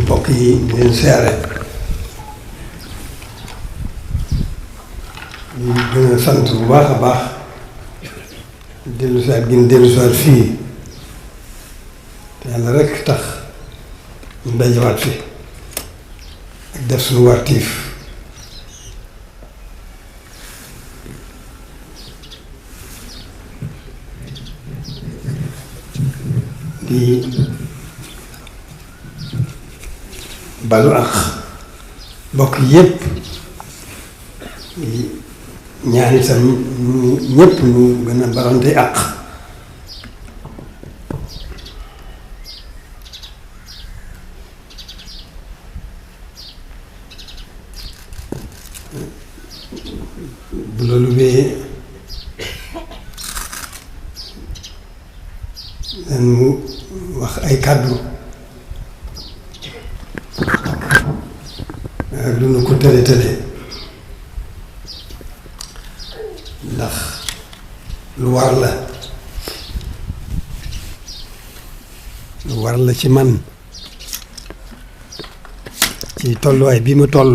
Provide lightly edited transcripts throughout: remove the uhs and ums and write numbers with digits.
mbokk yi di leen seere di gën a sant bu baax a baax dellu si waat gën dellu si waat fii te yàlla rekk tax ñu dajewaat fi ak def suñu wartiif di balu ak mbokk yépp ñaan itam ñépp ñu gën a barante ak bu loolu wéyee dañu wax ay kàddu lu nu ko tële tële ndax lu war la ci man ci tolluwaay bi ma toll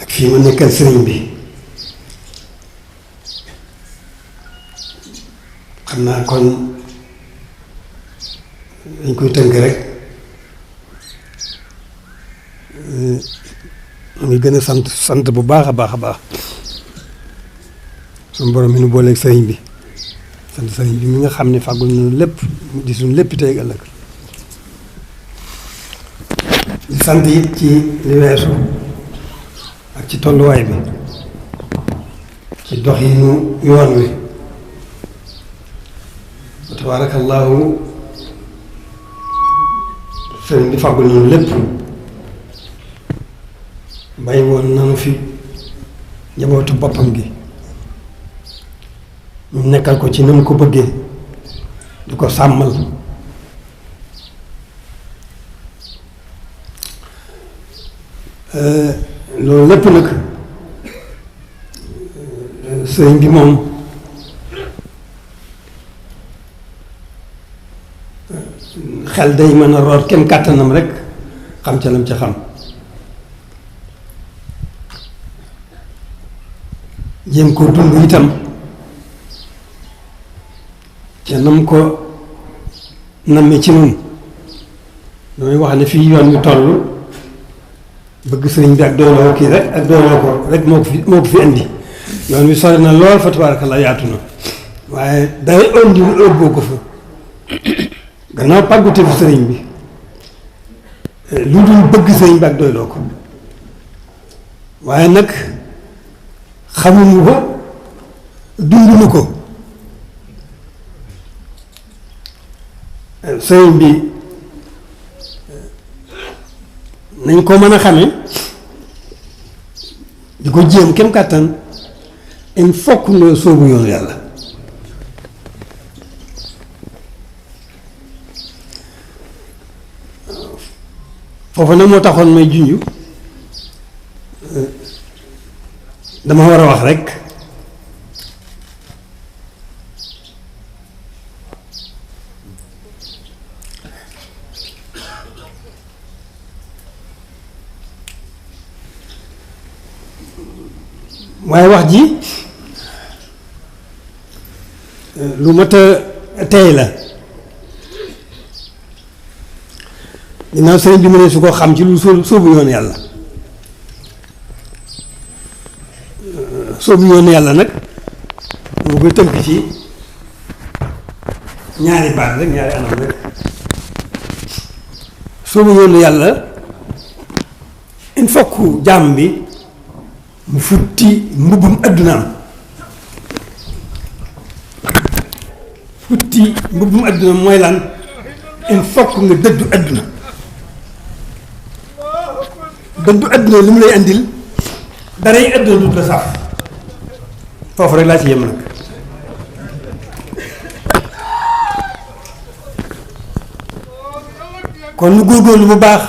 ak fii ma nekkal sëriñ bi xam naa kon dañ koy tënk rek mu ngi gën a sant bu baax a baax a baax suñu borom mi nu booleeg sëriñ bi sant sëriñ bi mi nga xam ne fàggul nañu lépp di suñu lépp tey ëllëg di sant it ci li weesu ak ci tolluwaay bi ci doxinu yoon wi tabaarakallaahu sëriñ bi fàggul nañu lépp bàyyi woon nanu fi njabootu boppam gi ñu nekkal ko ci ni mu ko bëggee di ko sàmmal loolu lépp nag sëriñ bi moom xel day mën a root kem kàttanam rek xam ca lam ca xam jéem koo dund itam ca nam ko nammee ci nun damay wax ne fii yoon wi toll bëgg sëriñ bi ak dooloo kii rek ak dooloo ko rek moo ko fi indi yoon wi sori na lool fa tabarakallah yaatu na waaye day indi lu ëbboo ko fa gannaaw pàggute fi sëriñ bi lu dul bëgg sëriñ bi ak doyloo ko waaye nag xamuñu ko dunduñu ko sëriñ bi nañ ko mën a xame di ko jéem kem kàttan il faut que nga sóobu yoonu yàlla foofu nag moo taxoon may junju dama war a wax rekk waaye wax ji lu mat a tey la ginnaaw sëriñ bi mu ne su ko xam ci lu sóobu yoon yàlla sóobu yoon yàlla nag moo koy tënk ci ñaari baat rek ñaari anam rek sóobu yoonu yàlla il faut que jaam bi mu futti mbubbum addunaam futti mbubbum addunaam mooy lan il faut que nga dëddu adduna dëddu adduna li mu lay andil dara yi adduna dut la saf foofu rek laa ci yem nag kon nu góorgóorlu bu baax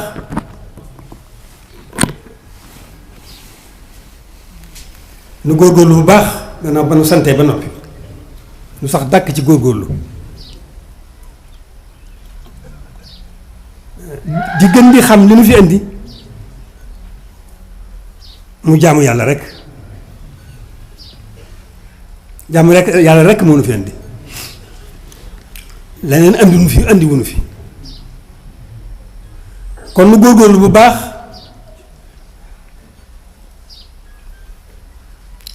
nu góorgóorlu bu baax gannaaw ba nu santee ba noppi nu sax dàkk ci góorgóorlu di gën di xam li nu fi indi mu jaamu yàlla rek jaamu rek yàlla rek moo nu fi indi leneen andi nu fi andi wunu fi kon nu góorgóorlu bu baax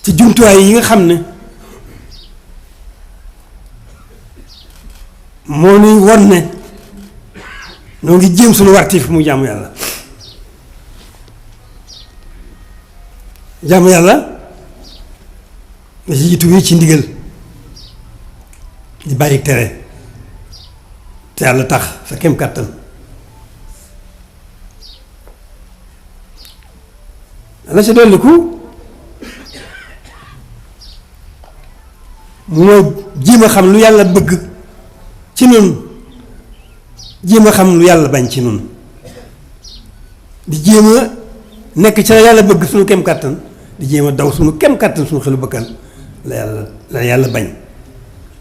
ci jumtuwaay yi nga xam ne moo nuy won ne noo ngi jéem suñu wartiif mu jaamu yàlla jaamu yàlla nga ci jiitu wi ci ndigal di bàyyi tere te yàlla tax sa kem kàttan la ca dolliku mooy jéem a xam lu yàlla bëgg ci nun jéem a xam lu yàlla bañ ci nun di jéem a nekk ca yàlla bëgg suñu kem kàttan di jéem a daw suñu kem kàttan suñu xelu bëkkan la yàlla bañ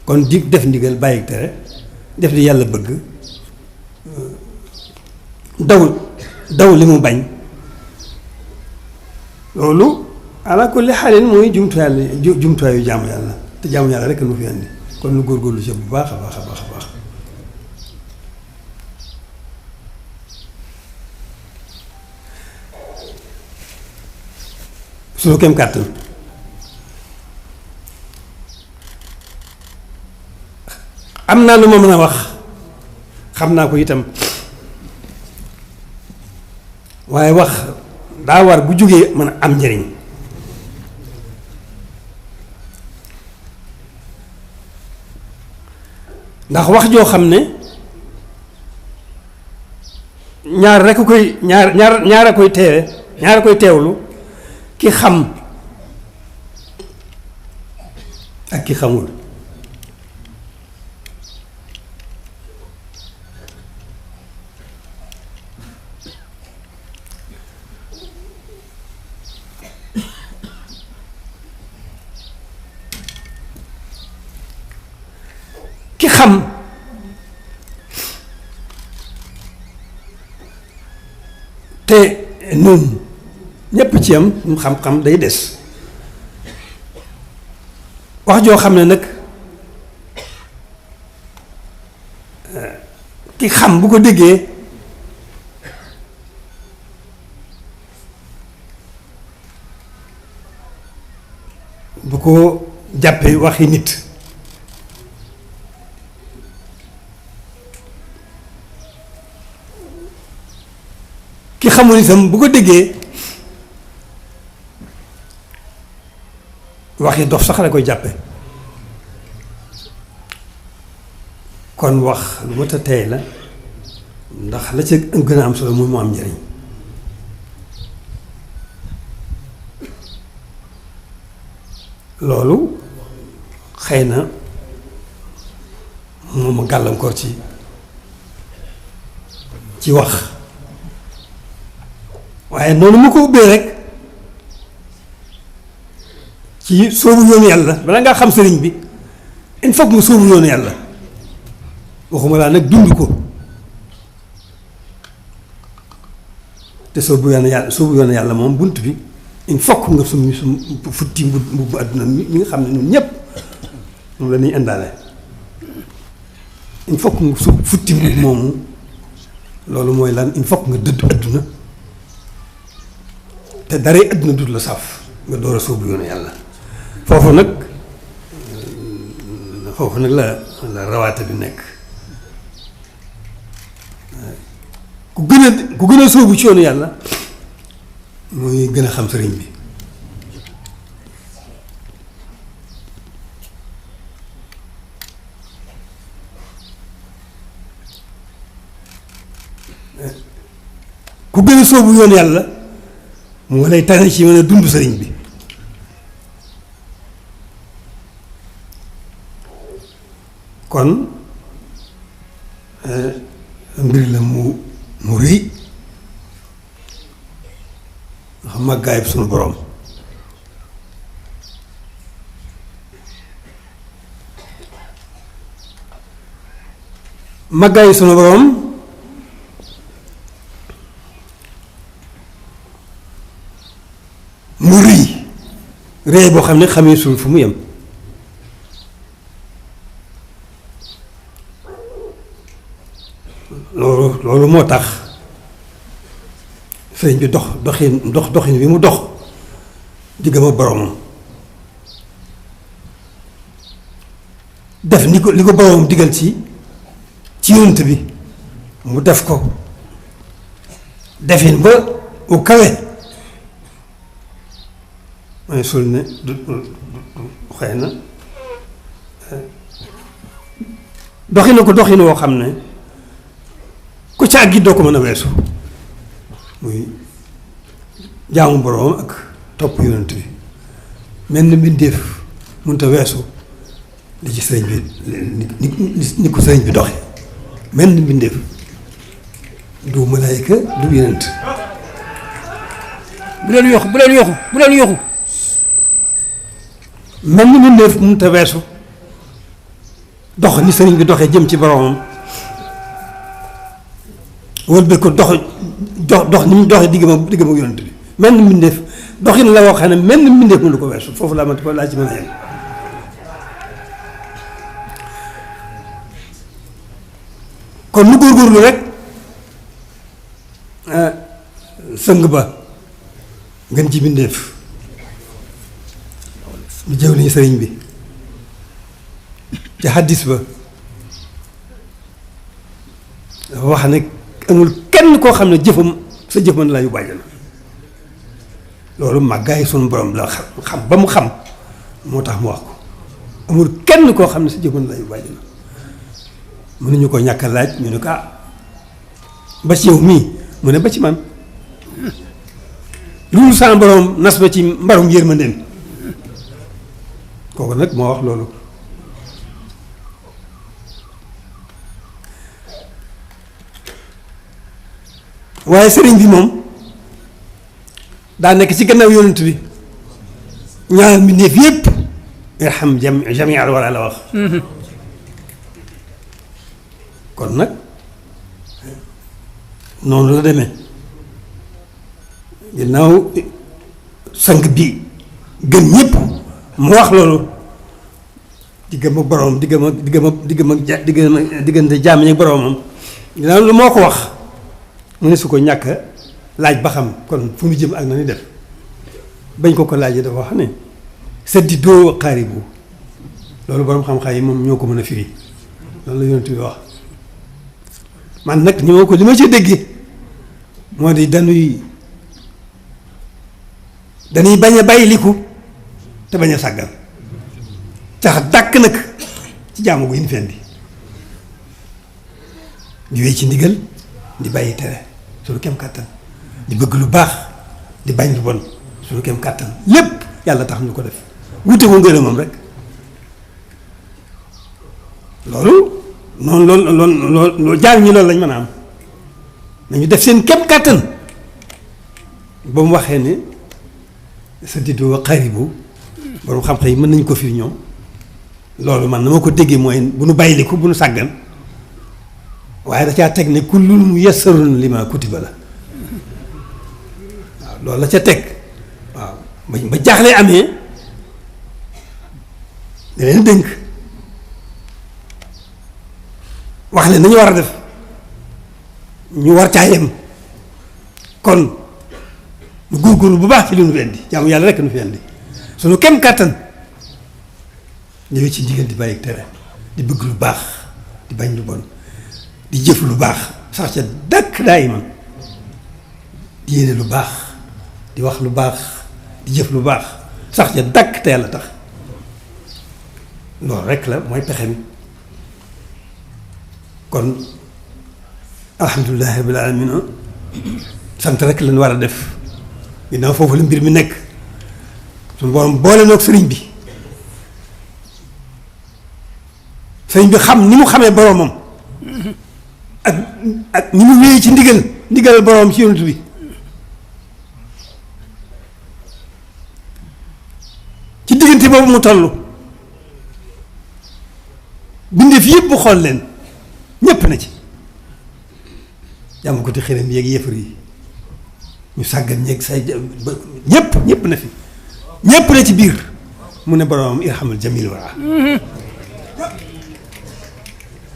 kon di def ndigal bàyyi tere def li yàlla bëgg daw li mu bañ loolu ala kulli xaalin mooy jumtuwaayu jaamu yàlla te jaamu yàlla rek nu fi andi kon nu góorgóorlu ci bu baax a baax a baax a baax suñu kem kàttan am naa lu ma mën a wax xam naa ko itam waaye wax daa war bu jógee mën a am njëriñ ndax wax joo xam ne ñaar rekk koy ñaar a koy teewe ñaar a koy teewlu ki xam ak ki xamul ki xam te nun ñépp ci am xam-xam day des wax joo xam ne nag ki xam bu ko déggee bu ko jàppee waxi nit ki xamul itam bu ko déggee waxi dof sax la koy jàppe kon wax lu mat a teey la ndax la ca gën a am solo mooy mu am njëriñ loolu xëy na moom a gàllankoor ci wax waaye noonu mu ko ubbee rek ci sóobu yoonu yàlla bala ngaa xam sëriñ bi il faut que nga sóobu yoonu yàlla waxuma laa nag dund ko te sóobu yoonu yàlla moom bunt bi il faut que nga sum futti mbubbu àdduna mi nga xam ne ñun ñëpp moom la ñuy indaale il faut que nga futti mbubb moomu loolu mooy lan il faut que nga dëdd àdduna te daree àdduna dut la saf nga door a sóobu yoonu yàlla foofu nag la rawaate bi nekk ku gën a sóobu ci yoonu yàlla mooy gën a xam sëriñ bi ku gën a sóobu yoonu yàlla moo lay tane ci mën a dund sëriñ bi kon mbir la mu rëy ndax màggaayub sunu boroom màggaayu sunu borom mu rëy boo xam ne xamee suul fu mu yem. loolu moo tax sëriñ bi doxin bi mu dox diggam ak boromam def li ko boromam digal ci yonent bi mu def ko defin ba u kawe mooy sul ne du xëy na doxin woo xam ne ku ca àggi doo ko mën a weesu muy jaamu boroom ak topp yonent bi mel ni mbindéef mënut a weesu li ci sëriñ bi ni ko sëriñ bi doxe mel ni mbindéef du malaayka du yonent. bu leen yoxu mel ni mbindéef mënut a weesu dox ni sëriñ bi doxee jëm ci boroomam wëlbati ko dox ni mu doxee diggam ak yonent bi mel ni mbindeef doxin la woo xam ne mel ni mbindeef mënu ko weesu foofu laa ci mën a yem. kon nu góorgóorlu rek sëng ba ngeen ci mbindeef mu jëw liñu sëriñ bi ci xaddis ba dafa wax ne amul kenn koo xam ne jëfam sa jëf mën laa yóbbu àjjana loolu màggaay sunu borom la xam ba mu xam moo tax mu wax ko amul kenn koo xam ne sa jëf mën laa yóbbu àjjana mënuñu ko ñàkk a laaj ñu ne ko ba ci yow mii mu ne ba ci man loolu sama borom nas ba ci mbarum yërmandeem kooku nag moo wax loolu. waaye sëriñ bi moom daa nekk ci gannaaw yonent bi ñaar mbindéef yépp irham jami al wara la wax. kon nag noonu la demee ginnaaw sang bi gën ñépp mu wax loolu diggam ak boroomam diggante jaam ñi ak boroomam ginnaaw lu moo ko wax mu ne su ko ñàkk laaj ba xam kon fu mu jëm ak na ni def bañ ko laajee dafa wax ne saddi doo xaaribu loolu boroom xam-xam yi moom ñoo ko mën a firi loolu la yonent bi wax. man nag li ma ci dégg moo di dañuy bañ a bàyyiliku te bañ a sàggal cax dàkk nag ci jaamu gu ñu fendi di wéy ci ndigal di bàyyi tere suñu kem kàttan di bëgg lu baax di bañ lu bon suñu kem kàttan lépp yàlla tax ñu ko def wute ko ngërëmam rek loolu noonu loolu jaar ñi loolu lañ mën a am nañu def seen kem kàttan ba mu waxee ne sa diddoo xaribu borom xam-xam yi mën nañu ko firi ñoom loolu man na ma ko déggee mooy bu nu bàyyiliku bu nu sàggan waaye da caa teg ne kullun muyassarun lima kutiba la waaw loolu la ca teg waaw ba jaaxle amee da leen dénk wax leen nañu war a def ñu war caa yem kon nu góorgóorlu bu baax ci li nu fi indi jaamu yàlla rekk nu fi indi suñu kem kàttan ñëwee ci ndigal di bàyyi tere di bëgg lu baax di bañ lu bon di jëf lu baax sax ca dàkk daayima di yéene lu baax di wax lu baax di jëf lu baax sax ca dàkk te yàlla tax loolu rekk la mooy pexe mi kon alhamdulilahi rabbil alamin sant rekk lañ war a def ginnaaw foofu la mbir mi nekk suñu borom boole noog sëriñ bi xam ni mu xamee boromam ak ni mu wéyee ci ndigal boromam ci yonent bi ci diggante boobu mu toll bindeef yépp xool leen ñépp na ci jàmm ko ti xërëm yeeg yëfar yi ñu sàggan ñeeg say ñépp na fi ñépp na ci biir mu ne boroomam irhamal jamil wara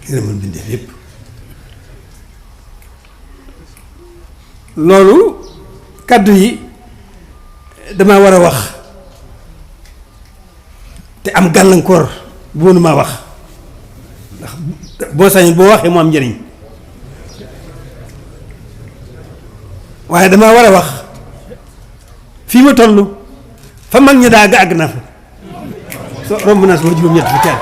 yërëmal mbindeef yépp loolu kàddu yi dama war a wax te am gàllankoor bu mënumaa wax ndax boo sañoon boo waxee mu am njëriñ waaye dama war a wax fii ma toll fa mag ñi daa àgg naa fa so romb naa sama juróom-ñett fi teel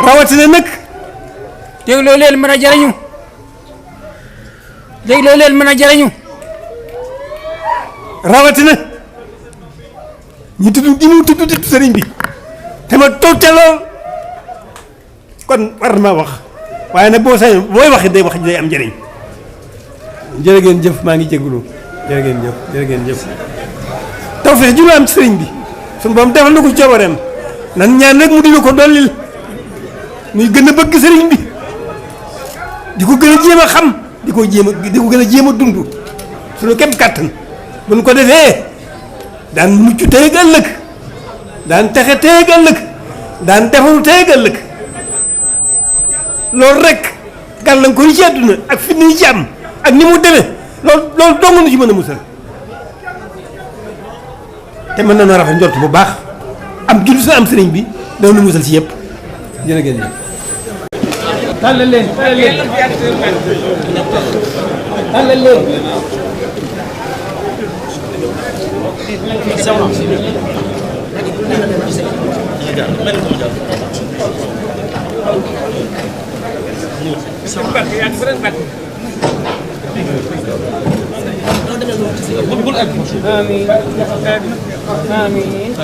rawatina nag dégloo leen mën a jariñu dégloo leen mën a jariñu rawatina ñu tudd gi mu tudd sëriñ bi te ma toog ca lool kon war na maa wax waaye nag boo sañoon booy wax day wax day am njëriñ jërë ngeen jëf maa ngi jégalu jërë ngeen jëf tawfeex ju am ci sëriñ bi suñu borom defal na ko ci coobareem nan ñaan rek mu dina ko dollil muy gën a bëgg sëriñ bi di ko gën a jéem a xam di ko gën a jéem a dund suñu képp kàttan bu ñu ko defee daan mucc tey ak ëllëg daan texe tey ak ëllëg daan defaru tey ak ëllëg loolu rek gàllankoor yi ci àdduna ak fi ni ci am ak ni mu demee loolu dong nu ci mën a musal te mën na noo rafet njort bu baax am jullit sa am sëriñ bi dana nu musal ci yëpp jërë ngeen jëf. tàllal leen tàllal leen. amiin